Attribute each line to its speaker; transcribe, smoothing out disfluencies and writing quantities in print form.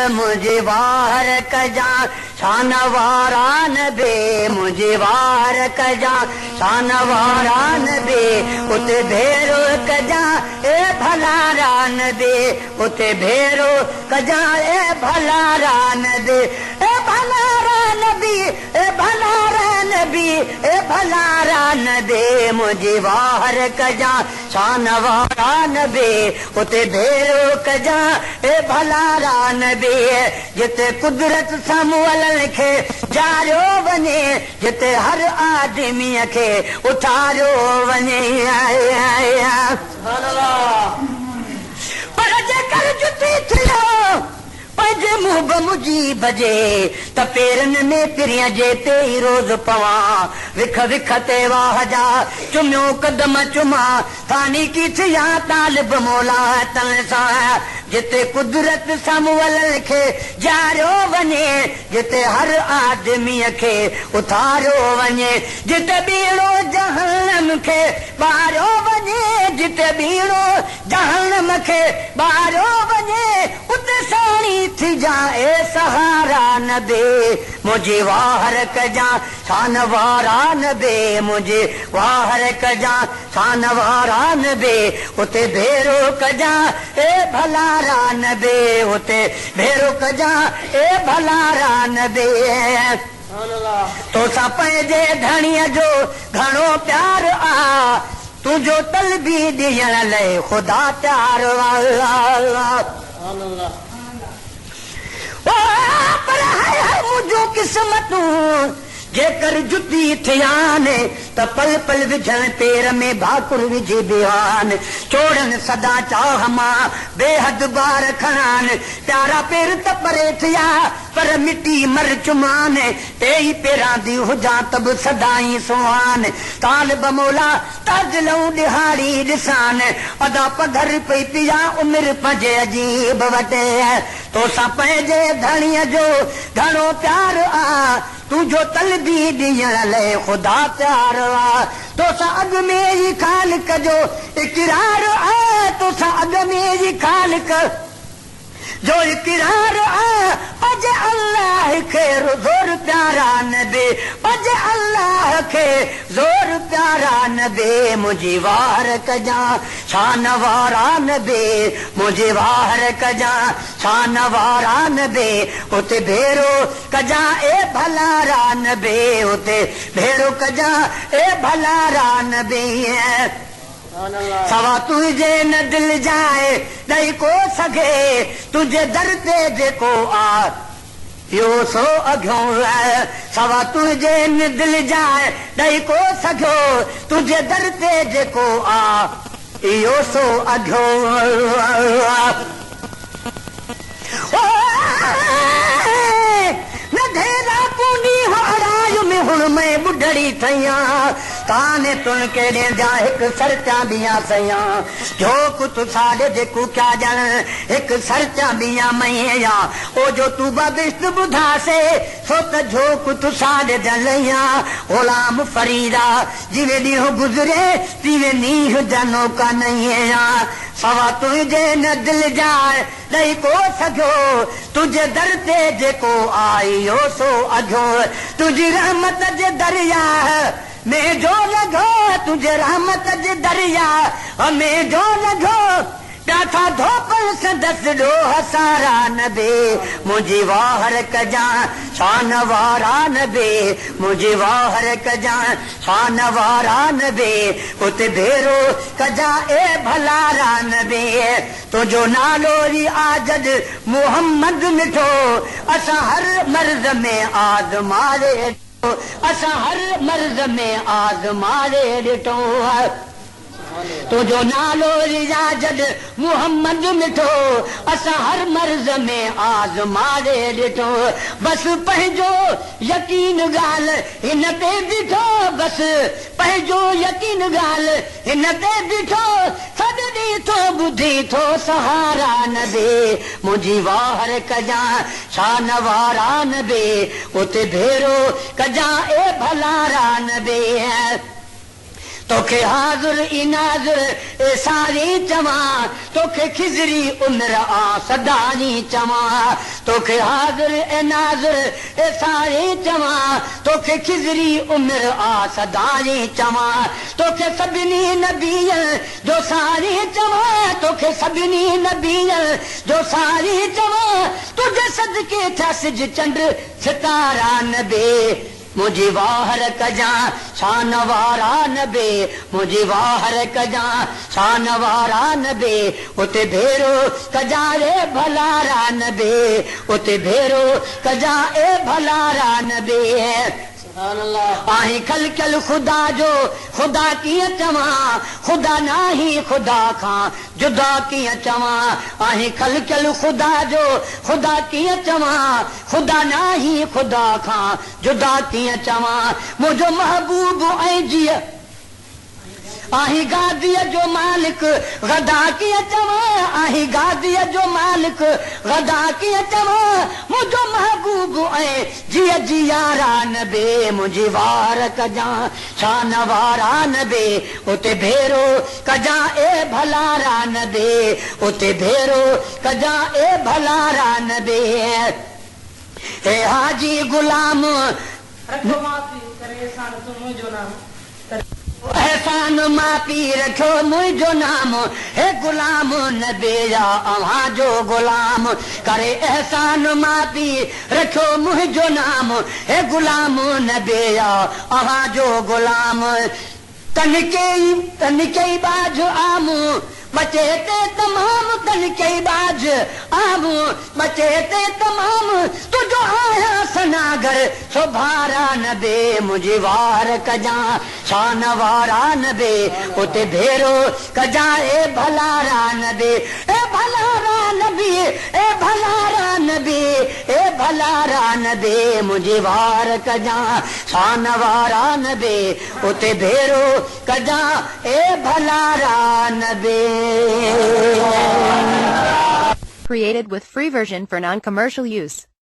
Speaker 1: منهنجي واهر ڪجان شان وارا نبي، منهنجي واهر ڪجان شان وارا نبي، اتي ڀيرو ڪجان اي ڀلارا نبي، اتي ڀيرو ڪجان اي ڀلارا نبي، اي ڀلارا نبي، اي ڀلارا نبي، اي ڀلارا نبي، منهنجي واهر ڪجان شان وارا نبي، اتي ڀيرو ڪجان اي ڀلارا نبي، جتي قدرت سان مئلن کي جاريو وڃي، جتي هر آدميءَ کي اٿاريو وڃي. پر جيڪر جتي ٿيو پنهنجي منهن به مجيب جي، ته پيرن ۾ پرينءَ جي پئي روز پوان، وک وک تي واهه جا چميو قدم چمان، ٿاني ڪي ٿيا طالب مولا تن سان، جتي قدرت سان مئلن کي جاريو وڃي، جتي هر آدميءَ کي اٿاريو وڃي، جتي ٻيڙو جهنم کي ٻاريو وڃي، جتي ٻيڙو جهنم کي ٻاريو وڃي، اتي ساڻي ٿي جا اي سهارا نبي، منهنجي واهر ڪجان شان وارا نبي، منهنجي واهر ڪجان شان وارا نبي، اتي ڀيرو ڪجان اي ڀلارا نبي، اتي ڀيرو ڪجان اي ڀلارا نبي. توسان پنهنجي ڌڻيءَ جو گهڻو پيار آ، تنهنجو طلبي ڏيڻ لاءِ خدا تيار آ. پر هاءِ هاءِ منهنجون قسمتون جيڪر جتي ٿيان، ته پل پل وجهڻ پير ۾ ڀاڪر وجهي بيهان، چوڙن سدا چاهه مان بيحد بار کڻان، پيارا پير ته پري ٿيا پر مٽي مر چمان، ٽيئي پيران the هجان ته به سدائين سهان، طالب مولا تاجلئون ڏهاڙي ڏسان، ادا پگهر پئي پيا عمر پنهنجي عجيب وٽ. توسان پنهنجي ڌڻيءَ جو گهڻو پيار آ، تنهنجو طلبي ڏيڻ لاءِ خدا تيار آ، توسان اڳ ۾ ئي خالق جو اقرار آ، توسان اڳ ۾ ئي خالق جو اقرار آ، پنهنجي الله کي زور پيارا نبي، پنهنجي الله کي زور پيارا نبي، منهنجي واهر ڪجان شان وارا نبي، منهنجي واهر ڪجان شان وارا نبي، اتي ڀيرو ڪجان اي ڀلارا نبي، اتي ڀيرو ڪجان اي ڀلارا نبي. سوا تنهنجي نه دل جائي ڏيئي ڪو سگهي، تنهنجي در تي جيڪو آ اهو سو اگهيو، سوا تنهنجي نه دل جائي ڏيئي ڪو سگهيو، تنهنجي در تي جيڪو آ اهو سو اگهيو. में बुढ़ड़ी थइया, ताने तुन केड़े जा एक सरचा बिया सैया, जो कुछ साडे जेको क्या जण एक सरचा बिया मैया, ओ जो तू बबिश्त बुधासे सो त जो कुछ साडे जलैया, गुलाम फरीदा जिवें ॾींहुं गुज़रे तिवें नीह जनो का नहीं, सवा तुंहिंजे न दिल जाए ॾेई को सघियो, तुंहिंजे दर ते जेको आयो सो अघियो, तुंहिंजी रहमत जे दरिया में जो लॻो, तुंहिंजे रहमत जे दरिया में जो लॻो, ॾाठा धोपल संदसि ॾोह सारा नबी, मुंहिंजी वाहर कजां शान वारा नबी, मुंहिंजी वाहर कजां शान वारा नबी, उते भेरो कजां ए भलारा नबी, तुंहिंजो नालो ई आजद मोहम्मद मिठो, असां हर मर्ज़ में आज़मारे, असां हर मर्ज़ में आज़मारे ॾिठो, तुंहिंजो नालो रियाजद मोहम्मद मिठो, असां हर मर्ज़ में आज़मारे ॾिठो, बसि पंहिंजो यकीन ॻाल्हि हिन ते बीठो, बसि पंहिंजो यकीन ॻाल्हि हिन ते बीठो, सॼो ॾींहुं थो ॿुधी थो सहारा नबी, मुंहिंजी वाहर कजां शान वारा नबी, उते भेरो कजां ए भलारा नबी। توکي حاضر ئي ناظر اي ساري چوان، توکي خضري عمر آ سدائين چوان. توکي حاضر اي ناظر اي ساري چوان، توکي خضري عمر آ سدائين چوان. توکي سڀني نبين جو ساري چوان، توکي سڀني نبين جو ساري چوان. تنهنجي صدقي ٿيا سج چنڊ ستارا نبي، منهنجي واهر ڪجان شان وارا نبي. منهنجي واهر ڪجان شان وارا نبي، اتي ڀيرو ڪجان ري ڀلارا نبي. اتي ڀيرو ڪجان اي ڀلارا نبي. آهين خلقيل خدا جو خدا ڪيئن چوان، خدا ناهي خدا کان جدا ڪيئن چوان. آهين خلقيل خدا جو خدا ڪيئن چوان، خدا ناهي خدا کان جدا ڪيئن چوان. منهنجو محبوب ۽ جيءَ آهين گاديءَ جو مالڪ غدا ڪيئن چوان. آهين گاديءَ جو مالڪ غدا ڪيئن چوان. منهنجو محبوب ۽ جيءَ جيارا نبي، منهنجي وار ڪجان شان وارا نبي. اتي ڀيرو ڪجان اي ڀلارا نبي. اتي ڀيرو ڪجان اي ڀلارا نبي. اي حاجي غلام
Speaker 2: رکو معافي ڪري احسان تون منهنجو نام.
Speaker 1: احسان معافي رکيو منهنجو نام. هي غلام نبي يا اوهان جو غلام، ڪري احسان معافي رکيو منهنجو نام. هي غلام نبي يا اوهان جو غلام. تن ڪئي باج عام بچي تي تمام. تن ڪئي باج عام بچي تي تمام. تنهنجو آهيان سناگر سڀارا نبي، منهنجي وار ڪجان شان وارا نبي. اتي ڀيرو ڪجان اي ڀلارا نبي. اي ڀلارا نبي، اي ڀلارا نبي، اي ڀلارا نبي. منهنجي وار ڪجان شان وارا نبي. اتي ڀيرو ڪجان اي ڀلارا نبي.
Speaker 3: Created with free version for non-commercial use.